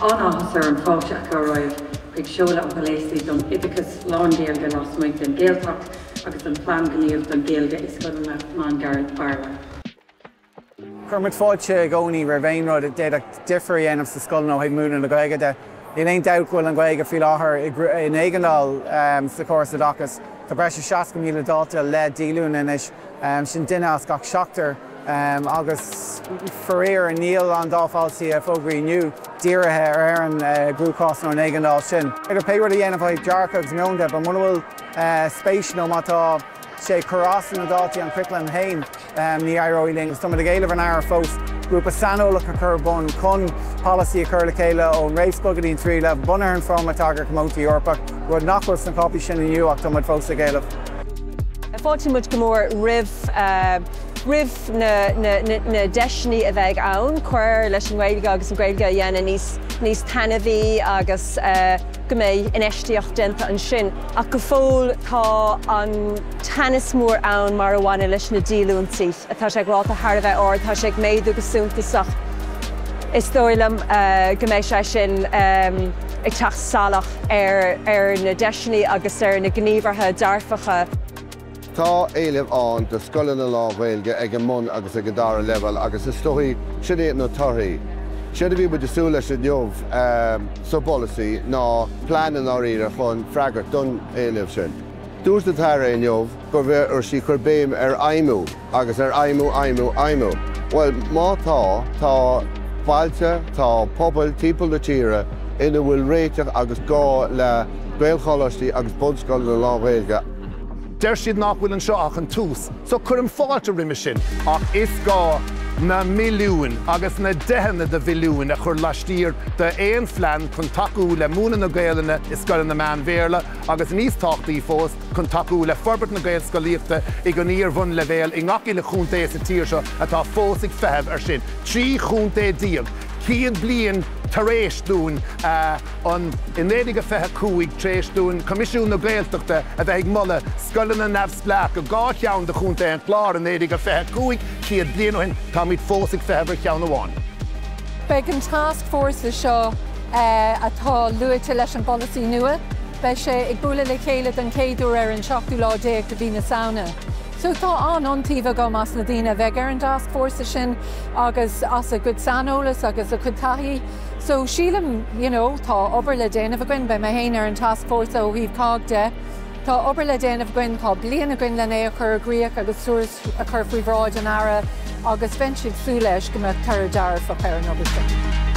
an-áthas orm fáilte a chur romhaibh chuig seoladh an pholasaí don oideachas lán-Ghaeilge lasmuigh den Ghaeltacht agus an Plean Gnímh don Ghaeilge i Scoileanna Meán-Bhéarla. Cuireann muid fáilte i gcónaí roimh aon rud a d'fhéadfadh difear a dhéanamh sa scoileanna ó thaobh múineadh na Gaeilge de. Níl aon dabht go bhfuil an Ghaeilge faoi láthair in éigeandáil sa chóras oideachais. Tá breis is 60,000 dalta le díolúine anois, sin duine as gach seachtar, agus faraor níl an dá pholasaí a fógraíodh inniu dírithe ar an gcruachás nó an éigeandáil sin. Féidir pé rud a dhéanamh ó thaobh dearcadh agus meon de, but muna bhfuil spéis nó má tá sé ag cur as do na daltaí an curaclam féin, Ní éireoidh linn agus táimid ag éileamh ar an Aire fós grúpa saineolach a chur ar bun chun polasaí a chur le chéile ón réamhscoil go dtí an tríú leibhéal, bunaithe ar an bhfráma atá ag Comhaontú Eorpach, rud nach bhfuil sna cáipéisí sin inniu ach táimid fós ag éileamh. Fáiltíonn muid go mór roimh roimh na na deiseanna a bheidh ann cur leis an nGaeilge agus an Ghaeilge a dhéanamh níos níos taitneamhaí agus go mbeidh infheistíocht déanta ansin ach go fóill tá an teannas mór ann mar a bhaineann leis na díolúintí. Tá sé ag ráta thar a bheith ard, tá sé ag méadú go suntasach. Is dóigh liom go mbeidh sé sin ag teacht salach ar ar na deiseanna agus ar na gníomhartha dearfacha. Tá éileamh ann do scoileanna lán-Ghaeilge ag an mbun agus ag an dara leibhéal agus is dóigh sin iad na torthaí. Séard a bhí muid ag súil leis inniu sa bpolasaí ná plean i ndáiríre chun freagairt don éileamh sin. Dúirt an tAire inniu go raibh sí ag cur béim ar fheidhmiú agus ar fheidhmiú, fheidhmiú, fheidhmiú. Bhuel, má tá, tá bailte, tá pobail timpeall na tíre ina bhfuil réiteach agus gá le Gaelcholáistí agus bunscoileanna lán-Ghaeilge. Deir siad nach bhfuil anseo ach an tús, so cuirim fáilte roimhe sin, ach is gá na milliúin agus na deicheanna de mhilliúin a chur laistiar d'aon phlean chun tacú le múineadh na Gaelainne i scoileanna meán-Bhéarla agus níos tábhachtaí fós, chun tacú le forbairt na Gaelscolaíochta ag an iar-bhunleibhéal i ngach uile chontae sa tír seo atá fós ag feitheamh ar sin. 13 chontae, 100 bliain tar éis dúinn an, i 1925, tar éis dúinn Coimisiún na Gaeltachta a bheith ag moladh scoileanna neamhspleách i dhá cheann de Chontae an Chláir i 1925, 100 bliain ó shin, táimid fós ag feitheamh ar cheann amháin. Beidh an tascfhórsa seo atá luaite leis an bpolasaí nua, Beidh sé ag bualadh le chéile don chéad uair ar an seachtú lá déag de mhí na Samhna. So tá an-iontaoibh agam as na daoine a bheidh ar an dtascfhórsa sin agus as a gcuid saineolas agus a gcuid taithí. So sílim, you know, tá obair le déanamh againn, beidh mé féin ar an tascfhórsa ó thaobh COGG de. Tá obair le déanamh againn, tá bliain againn len é a chur i gcrích agus tuairisc a chur faoi bhráid an Aire agus bheinnse ag súil leis go mbeadh toradh dearfach ar an obair sin.